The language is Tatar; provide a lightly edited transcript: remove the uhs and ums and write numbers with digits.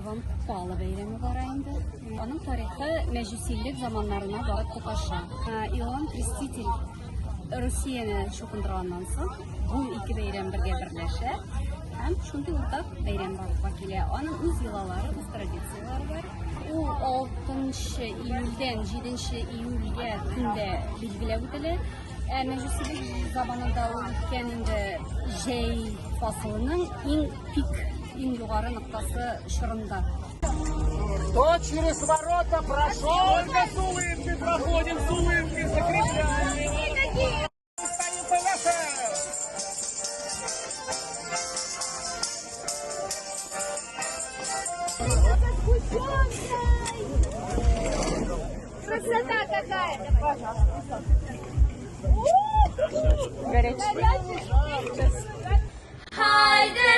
Иван Купала бәйрәме бара инде. Аның тарихы мәҗүсилек заманнарына барып тоташа. Иоанн Креститель Русияне чукындырганнан соң, бу ике бәйрәм бергә берләшә һәм шундый уртак бәйрәм барлыкка килә. Аның үз йолалары, үз традицияләре бар. Ул 6 июльдән 7 июльгә көндә билгеләп үтелә. Ә мәҗүсилек заманында ул үткән инде җәй фасылының иң пик, иң югары ноктасы чорында. Кто через ворота прошел? Только с улыбкой проходим, с улыбкой закрепляем. Станем повыше! Красота какая! Горячий. Хайде,